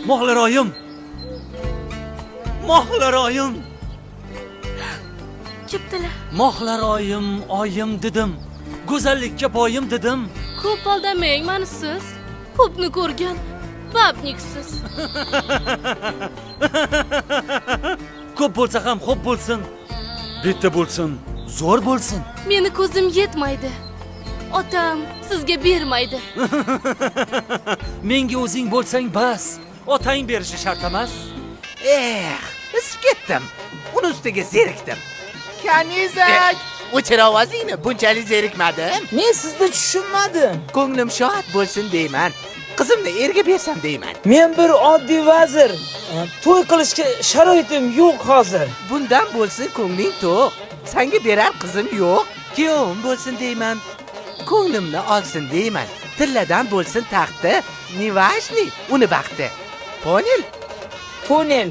Mohlaroyim. Mohlaroyim. Keptilar. Mohlaroyim, oyim dedim. Go'zallikka boyim dedim. Ko'p aldamang mani siz. Ko'pni ko'rgan бабник siz. Ko'p bo'lsa ham xo'p bo'lsin. Bitta bo'lsin, zo'r bo'lsin. Meni ko'zim yetmaydi. Otam sizga bermaydi. Menga o'zing bo'lsang bas. Otang berishi shart emas. Eh, isib ketdim. Uni ustiga zerikdim. Kanizak! O'chir ovozingni, bunchalik zerikmadim. Men sizni tushunmadim. Ko'nglim shod bo'lsin deyman. Qizimni erga bersam deyman. Men bir oddiy vazir. To'y qilishga sharoitim yo'q hozir. Bundan bo'lsin ko'ngling to'q. Senga berar qizim yo'q. Kuyovim bo'lsin deyman. Ko'nglimni olsin deyman. Tilladan bo'lsin taxti, неважный uni baxti. Понял? Понял.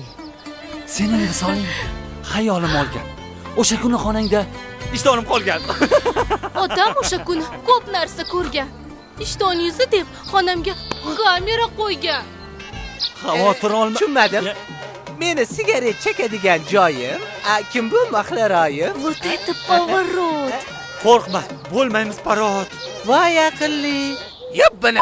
Sening visoling xayolim olgan. O'sha kuni xonangda ishtonim qolgan. Otam o'sha kuni ko'p narsa ko'rgan. Ishton yuzi deb xonamga kamera qo'ygan. Xavotir olma. Tushunmadim. Meni sigaret chekadigan joyim. A, kim bu Maxlaroyim? Вот это поворот! Qo'rqma, bo'lmaymiz parod. Voy aqlli. Yo'bbini.